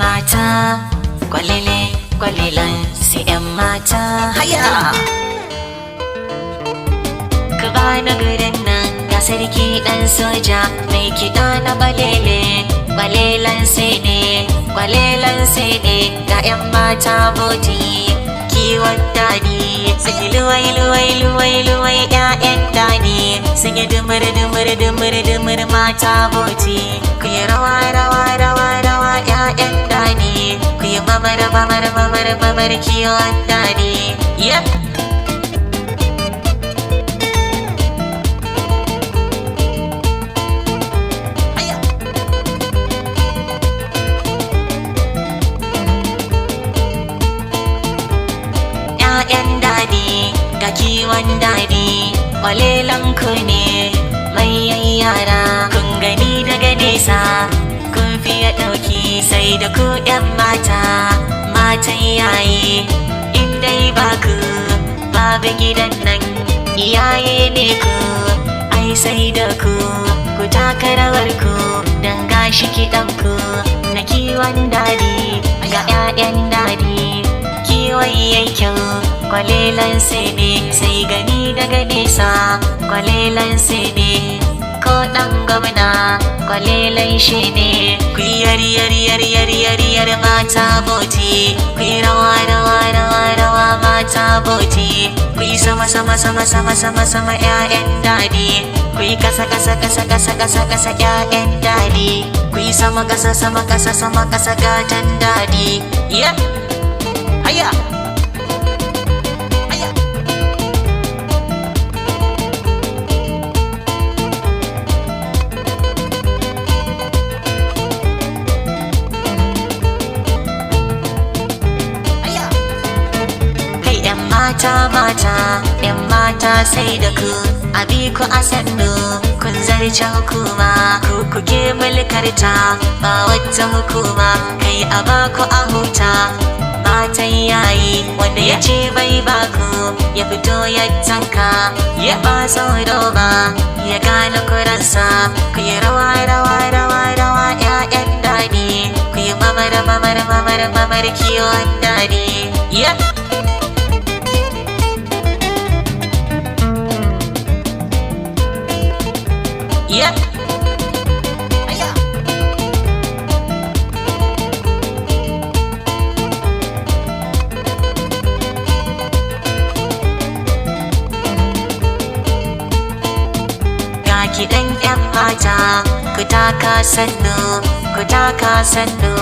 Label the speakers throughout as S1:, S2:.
S1: Mata, kwalele kwalelan sai 'yan mata. Haya, ku bani gurin nan, ga sarki dan soja mai kiɗa na balele, kwalelan sai ne, kwalelan sai ne. Ga 'yan mata boti kiwon daɗi, sun yi luwai luwai luwai luwai. 'Ya'yan daɗi sun yi dumur dumur dumur dumur. Mata boti, ku yi rawa rawa rawa rawa. 'Ya'yan daɗi, ku yi mamar mamar mamar mamar kiwon daɗi. Yep. ‘Ya'yan daɗi, ga kiwon daɗi, kwalelan ku ne manyan yara. Kun gani daga nesa kun fiye ɗauki, sai da ku ‘yan mata, matan yayi. In dai ba ku babu gidan nan, iyaye ne ku, ai sai da ku. Ku taka rawar ku don gashi kiɗan ku na kiwon daɗi. Ga 'ya'yan daɗi kiwon yankin, kwalelan sai ne, sai gani daga nesa, kwalelan sai ne. Ko dan gwamna kwalelan shi ne. Ku yi yari yari yari yari yari yari, mata boti. Ku yi rawa rawa rawa rawa, mata boti. Ku yi sama sama sama sama sama sama, 'ya'yan daɗi. Ku yi kasa kasa kasa kasa kasa kasa, 'ya'yan daɗi. Ku yi sama kasa sama kasa sama kasa, gatan daɗi. Yeah. Haya! Haya! Haya! Kai 'yan mata mata, 'yan mata, sai da ku, a bi ku a sannu, kun zarce hukuma, ku kuke mulkarta, ba wata hukuma, kai a ba ku a huta. Matan yayi, wanda ya ce bai baku ya fito ya tanka, ya ba sauro ba ya gane kuransa. Ku yi rawa rawa rawa rawa, 'ya'yan daɗi. Ku yi mamar mamar mamar mamar kiwon daɗi. Yeah. Yeah. Aya. Ga kiɗan 'yan mata, ku taka sannu, ku taka sannu,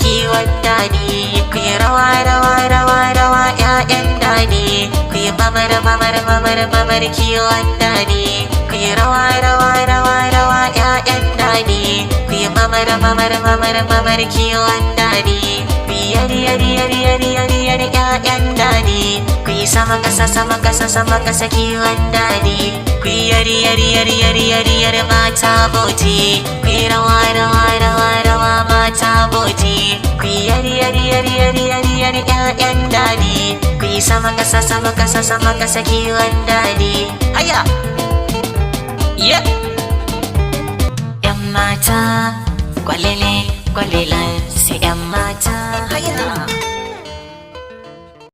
S1: kiwon daɗi. Ku yi rawa rawa rawa rawa, 'ya'yan daɗi. Ku yi mamar mamar mamar mamar kiwon daɗi. Ku yi rawa rawa rawa rawa, 'ya'yan daɗi. Ku yi mamar mamar mamar mamar kiwon daɗi. Ku yi yari yari yari yari yari yari, 'ya'yan daɗi. Ku yi sama kasa sama kasa sama kasa, kiwon daɗi. Ku yi yari yari yari yari yari yari, mata boti. Ku yi rawa rawa rawa rawa, mata boti. Ku yi yari yari yari yari yari yari, 'ya'yan daɗi. Ku yi sama kasa sama kasa sama kasa, kiwon daɗi. Haya! Yeah! 'Yan mata, kwalele kwalelan sai 'yan mata. Haya!